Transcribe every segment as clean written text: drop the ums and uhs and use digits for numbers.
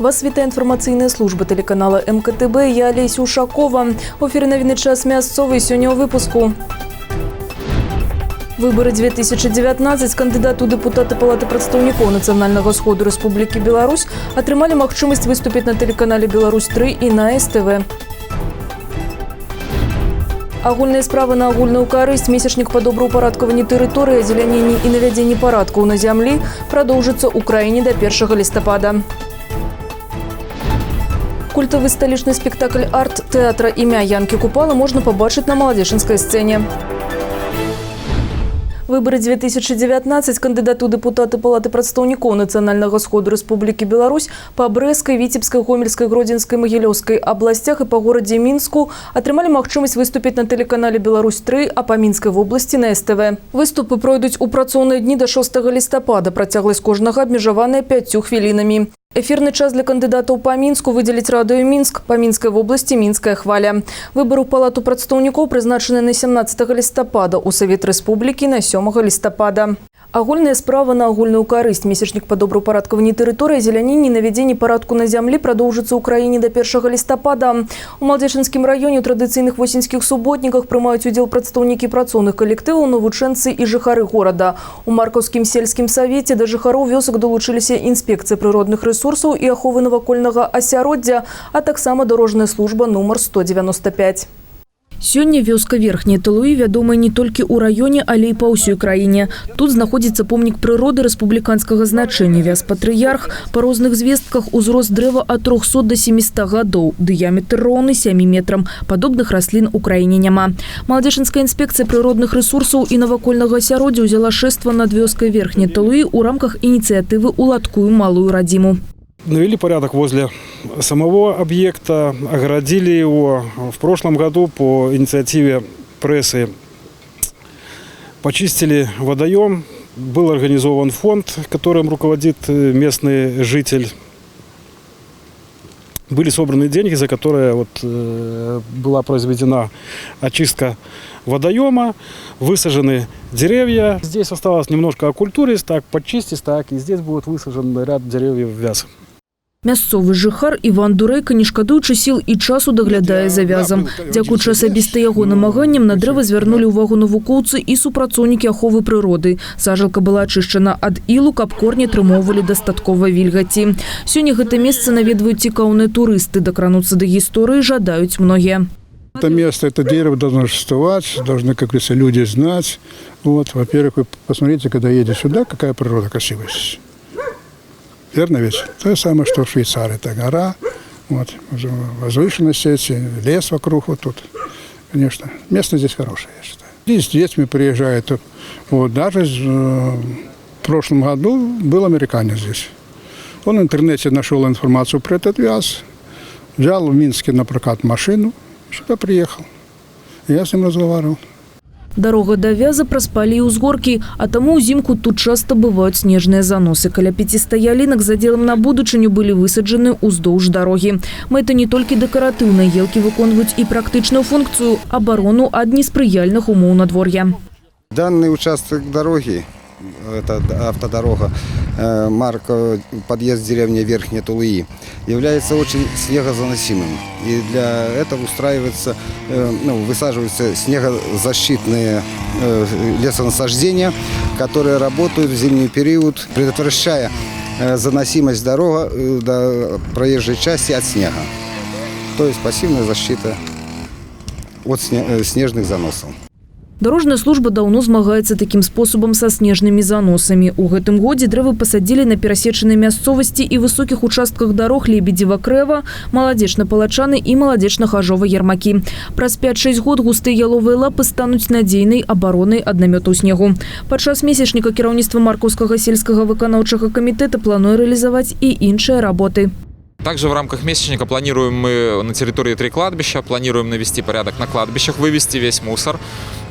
Вас вітае інфармацыйная служба тэлеканала МКТБ. Я Алеся Ушакова. У эфіры «Навіны час мясцовы», сёння ў выпуску. Выбары 2019. Кандыдаты ў дэпутаты Палаты прадстаўнікоў Нацыянальнага сходу Рэспублікі Беларусь атрымалі магчымасць выступіць на тэлеканале «Беларусь-3» і на СТВ. Агульныя справы на агульную карысць. Месячнік па добраўпарадкаванні тэрыторыі, азеляненні і навядзенні парадкаў на зямлі прадоўжыцца ў краіне да 1 лістапада. Культавы сталічны спектакль арт-тэатра імя Янкі Купалы можна пабачыць на маладзечанскай сцэне. Выбары 2019. Кандыдаты ў дэпутаты Палаты прадстаўнікоў Нацыянальнага сходу Рэспублікі Беларусь па Брэсцкай, Віцебскай, Гомельскай, Гродзенскай, Магілёўскай абласцях і па горадзе Мінску атрымалі магчымасць выступіць на тэлеканале «Беларусь-3», а па Мінскай вобласці на СТВ. Выступы пройдуць у працоўныя дні да 6 лістапада. Працягласць кожнага абмежаваная 5 хвілінамі. Эфірны час для кандыдатаў па Мінску выдзеліць радыё Мінск, па Мінскай вобласці «Мінская хваля». Выбары ў Палату прадстаўнікоў прызначаны на 17 лістапада, у Савет Рэспублікі на 7 лістапада. Агульная справа на агульную карысць. Месячнік па добраўпарадкаванні тэрыторыі, азеляненні і навядзенні парадку на зямлі прадоўжыцца ў краіне да 1 лістапада. У Маладзечанскім раёне ў традыцыйных восеньскіх суботніках прымаюць удзел прадстаўнікі працоўных калектываў, навучэнцы і жыхары горада. У Маркаўскім сельскім савеце да жыхароў вёсак далучыліся інспекцыя прыродных рэсурсаў і аховы навакольнага асяроддзя, а таксама дарожная служба нумар 195. Сёння вёска Верхнія Талуі вядомая не толькі ў раёне, але і па ўсёй краіне. Тут знаходзіцца помнік прыроды рэспубліканскага значэння вяз патрыярх. Па розных звестках, узрост дрэва ад 300 до 700 гадоў, дыяметр роўны 7 метрам. Падобных раслін у краіне няма. Маладзечанская інспекцыя прыродных рэсурсаў і навакольнага асяроддзя ўзяла шэства над вёскай Верхнія Талуі ў рамках ініцыятывы «Уладкуем малую радзіму». Навели порядок возле самого объекта, огородили его. В прошлом году по инициативе прессы почистили водоем. Был организован фонд, которым руководит местный житель. Были собраны деньги, за которые вот была произведена очистка водоема, высажены деревья. Здесь осталось немножко окультурить, так подчистить, так, и здесь будет высажен ряд деревьев вяз. Мясцовы жыхар Іван Дурэйка, не шкадуючы сіл і часу, даглядае за вязам. Дзякуючы асабіста яго намаганням, на дрэва звярнулі ўвагу навукоўцы і супрацоўнікі аховы прыроды. Сажалка была ачышчана ад ілу, каб корні атрымоўвалі дастаткова вільгаці. Сёння гэта месца наведваюць цікаўныя турысты. Дакрануцца да гісторыі жадаюць многія. Это место, это дерево должно существовать, должны, как говорится, люди знать. Вот, во-первых, вы посмотрите, когда едете сюда, какая природа красивая здесь. Верно ведь? То же самое, что в Швейцарии. Это гора, вот, возвышенность эти, лес вокруг вот тут. Конечно, место здесь хорошее, я считаю. Здесь с детьми приезжают. Вот, даже в прошлом году был американец здесь. Он в интернете нашел информацию про этот вяз, взял в Минске на прокат машину, сюда приехал. И я с ним разговаривал. Дарога да вяза праз палі і ўзгоркі, а таму ўзімку тут часта бываюць снежныя заносы. Каля 500 ялінак з задзелам на будучыню былі высаджаны ўздоўж дарогі. Мэта не толькі дэкаратыўныя, елкі выконваюць і практычную функцыю — абарону ад неспрыяльных умоў надвор'я. Данный участок дороги, это автодорога Марка, подъезд деревни Верхние Тулуи, является очень снегозаносимым. И для этого устраиваются, ну, высаживаются снегозащитные лесонасаждения, которые работают в зимний период, предотвращая заносимость дорога до проезжей части от снега. То есть пассивная защита от снежных заносов. Дарожная служба даўно змагаецца такім спосабам са снежнымі заносамі. У гэтым годзе дрэвы пасадзілі на перасечанай мясцовасці і высокіх участках дарог Лебедзева-Крэва, Маладзечна-Палачаны і Маладзечна-Хажова-Ярмакі. Праз 5-6 год густыя яловыя лапы стануць надзейнай абаронай ад намётаў снегу. Падчас месячніка кіраўніцтва Маркаўскага сельскага выканаўчага камітэта плануе рэалізаваць і іншыя работы. Также в рамках месячника планируем мы на территории три кладбища, планируем навести порядок на кладбищах, вывести весь мусор.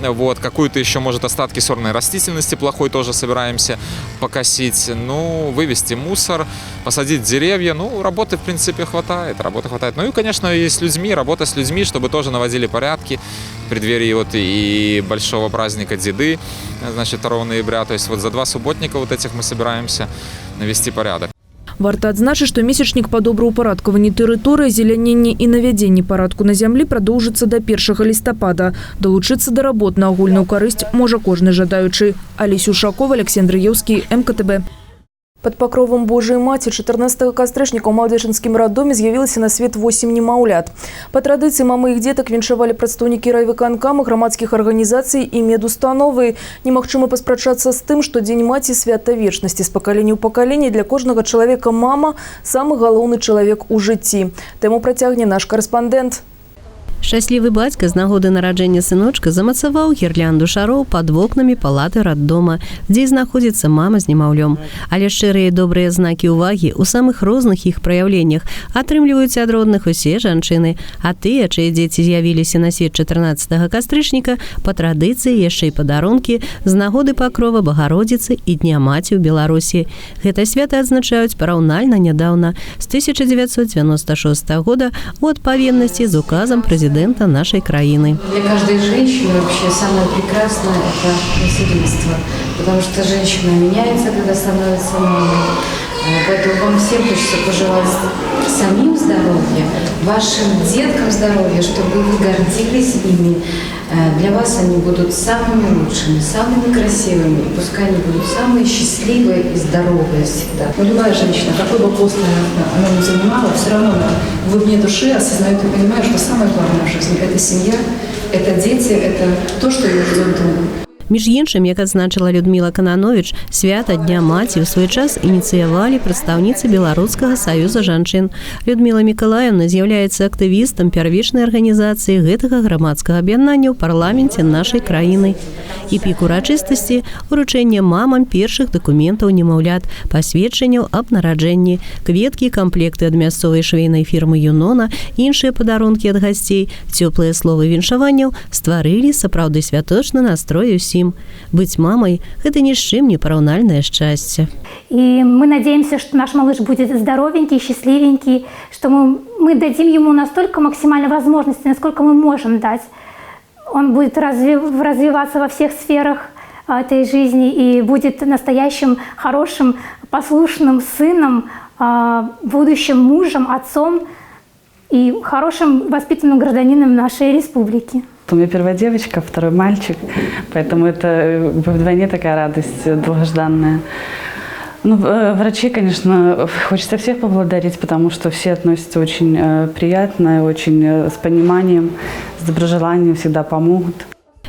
Вот, какую-то еще, может, остатки сорной растительности плохой тоже собираемся покосить. Ну, вывести мусор, посадить деревья. Ну, работы, в принципе, хватает. Работы хватает. Ну и, конечно, и с людьми, работа с людьми, чтобы тоже наводили порядки в преддверии вот и большого праздника Деды, значит, 2 ноября. То есть вот за два субботника вот этих мы собираемся навести порядок. Варта адзначыць, што месячнік па добраўпарадкаванні тэрыторыі, азеляненні і навядзенні парадку на зямлі прадоўжыцца да 1 лістапада. Далучыцца да работ на агульную карысць можа кожны жадаючы. Алеся Ушакова, Александр Еўскі, МКТБ. Пад пакровам Божай Маці 14 кастрычніка ў маладзечанскім раддоме з'явілася на свет 8 немаўлят. Па традыцыі мамы іх дзетак віншавалі прадстаўнікі райвыканкама, грамадскіх арганізацый і медустановы. Немагчыма паспрачацца з тым, што Дзень маці — свята вечнасці. З пакалення ў пакаленне для кожнага чалавека мама – самы галоўны чалавек у жыцці. Тэму працягне наш карэспандэнт. Шчаслівы бацька з нагоды нараджэння сыночка замацаваў гірлянду шароў пад вокнамі палаты раддома, дзе і знаходзіцца мама з немаўлём. Але шчырыя і добрыя знакі ўвагі ў самых розных іх праяўленнях атрымліваюць ад родных усе жанчыны, а тыя, чые дзеці з'явіліся на свет 14 кастрычніка, па традыцыі яшчэ і падарункі з нагоды Пакрова Багародзіцы і Дня маці ў Беларусі. Гэта свята адзначаюць параўнальна нядаўна, з 1996 года, у адпаведнасці з указам прэзідэнта нашай краіны. Для каждой женщины вообще самое прекрасное – это материнство, потому что женщина меняется, когда становится мамой. Поэтому вам всем хочется пожелать самим здоровья, вашим деткам здоровья, чтобы вы гордились ими. Для вас они будут самыми лучшими, самыми красивыми. И пускай они будут самые счастливые и здоровые всегда. Но любая женщина, какой бы пост она ни занимала, все равно она в глубине души осознает и понимает, что самое главное в жизни – это семья, это дети, это то, что ее ждет дома. Між іншым, як адзначыла Людміла Кананович, свята Дня маці ў свой час ініцыявалі прадстаўніцы Беларускага саюза жанчын. Людміла Мікалаеўна з'яўляецца актывістам пярвічнай арганізацыі гэтага грамадскага аб'яднання ў парламенце нашай краіны. І пік урачыстасці — уручэнне мамам першых дакументаў немаўлят, пасведчанняў аб нараджэнні, кветкі, камплекты ад мясцовай швейнай фірмы «Юнона», іншыя падарункі ад гасцей, цёплыя словы віншаванняў стварылі сапраўды святочны настрой усім. Быць мамай — гэта ні з чым не параўнальнае шчасце. И мы надеемся, что наш малыш будет здоровенький, счастливенький, что мы дадим ему настолько максимально возможностей, насколько мы можем дать. Он будет развиваться во всех сферах этой жизни и будет настоящим хорошим, послушным сыном, будущим мужем, отцом и хорошим воспитанным гражданином нашей республики. У меня первая девочка, второй мальчик, поэтому это вдвойне такая радость долгожданная. Ну, врачи, конечно, хочется всех поблагодарить, потому что все относятся очень приятно, очень с пониманием, с доброжеланием, всегда помогут.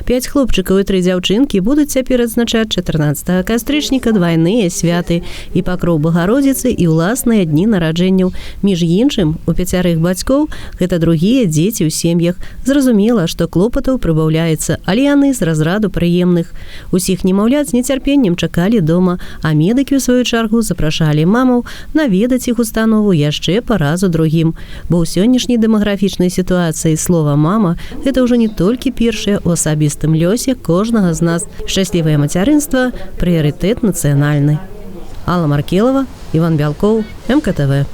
Пяць хлопчыкаў і тры дзяўчынкі будуць цяпер адзначаць 14 кастрычніка двайныя святы: і Пакроў Багародзіцы, і ўласныя дні нараджэнняў. Між іншым, у пяцярых бацькоў гэта другія дзеці ў сем'ях. Зразумела, што клопатаў прыбаўляецца, але яны з разраду прыемных. Усіх немаўлят з нецярпеннем чакалі дома, а медыкі ў сваю чаргу запрашалі мамаў наведаць іх установу яшчэ па разу другім. Бо ў сённяшняй дэмаграфічнай сітуацыі слова «мама» — гэта ўжо не толькі першае ў асабістым лёсе кожнага з нас. Шчаслівае мацярынства — прыярытэт нацыянальны. Алла Маркелова, Іван Бялкоў, МКТВ.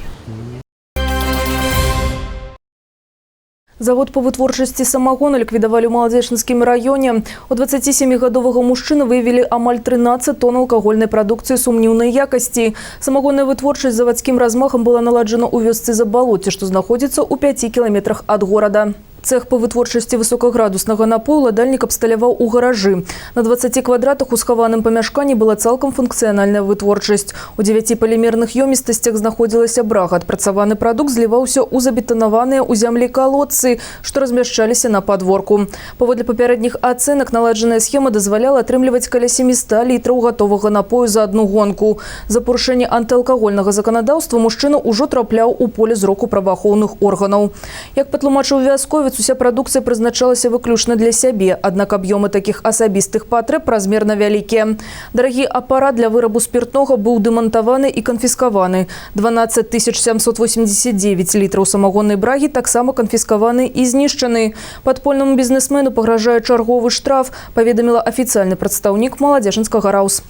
Завод па вытворчасці самагону ліквідавалі ў Маладзечанскім раёне. У 27-гадовага мужчыны выявілі амаль 13 тонн алкагольнай прадукцыі сумнеўнай якасці. Самагонная вытворчасць завадскім размахам была наладжана ў вёсцы Забалоце, што знаходзіцца ў 5 кіламетрах ад горада. Цех па вытворчасці высокаградуснага напою уладальнік абсталяваў у гаражы. На 20 квадратах у схаваным памяшканні была цалкам функцыянальная вытворчасць. У 9 палімерных ёмістасцях знаходзілася брага. Адпрацаваны прадукт зліваўся ў забетанаваныя ў зямлі калодцы, што размяшчаліся на падворку. Паводле папярэдніх ацэнак, наладжаная схема дазваляла атрымліваць каля 700 літраў гатовага напою за адну гонку. За парушэнне антыалкагольнага заканадаўства мужчына ўжо трапляў у поле зроку праваахоўных органаў. Як патлумачыў вясковец, уся прадукцыя прызначалася выключна для сябе, аднак аб'ёмы такіх асабістых патрэб празмерна вялікія. Дарагі апарат для вырабу спіртнога быў дэмантаваны і канфіскаваны. 12 789 літраў самагоннай брагі таксама канфіскаваны і знішчаны. Падпольнаму бізнесмену пагражае чарговы штраф, паведаміла афіцыйны прадстаўнік маладзечанскага РАУС.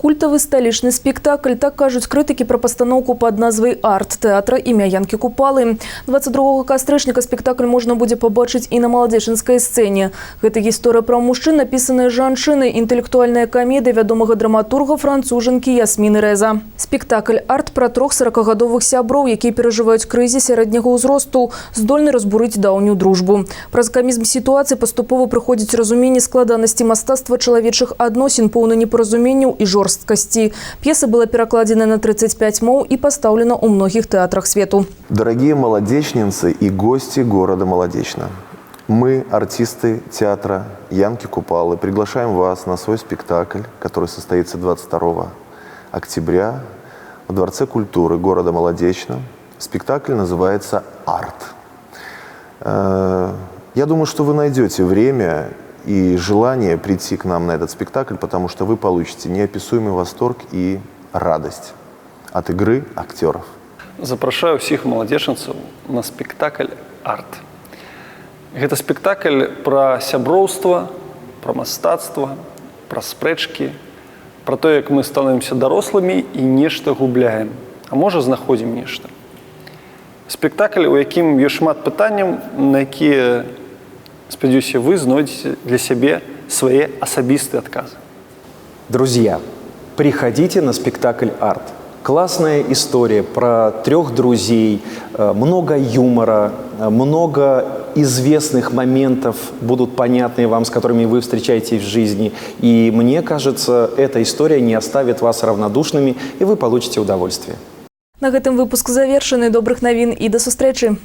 Культавы сталічны спектакль, так кажуць крытыкі пра пастаноўку пад назвай «Арт» тэатра імя Янкі Купалы. 22 кастрычніка спектакль можна будзе пабачыць і на маладзечанскай сцэне. Гэта гісторыя пра мужчын, напісаная жанчынай, інтэлектуальная камедыя вядомага драматурга францужанкі Ясміны Рэза. Спектакль «Арт» пра трох 40гадовых сяброў, якія перажываюць крызіс сярэдняга ўзросту, здольны разбурыць даўнюю дружбу. Праз камізм сітуацыі паступова прыходзіць разуменне складанасці мастацтва чалавечых адносін, поўны непаразуменняў і жорсткасці. П'еса была перакладзена на 35 моў і пастаўлена ў многіх тэатрах свету. Дорогие молодечненцы и гости города Молодечно, мы, артисты театра Янки Купалы, приглашаем вас на свой спектакль, который состоится 22 октября в Дворце культуры города Молодечно. Спектакль называется «Арт». Я думаю, что вы найдете время и желание прийти к нам на этот спектакль, потому что вы получите неописуемый восторг и радость от игры актеров. Запрашаю ўсіх маладзечанцаў на спектакль «Арт». Гэта спектакль пра сяброўства, пра мастацтва, пра спрэчкі, пра то, як мы становімся дарослымі і нешта губляем, а можа, знаходзім нешта. Спектакль, у якім ёсць шмат пытанняў, на якія, спадзяюся, вы знойдзеце для сябе свае асабістыя адказы. Друзья, приходите на спектакль «Арт». Классная история про трех друзей, много юмора, много известных моментов будут понятны вам, с которыми вы встречаетесь в жизни. И мне кажется, эта история не оставит вас равнодушными, и вы получите удовольствие. На гэтым выпуск завершаны. Добрых навін і да сустрэчы!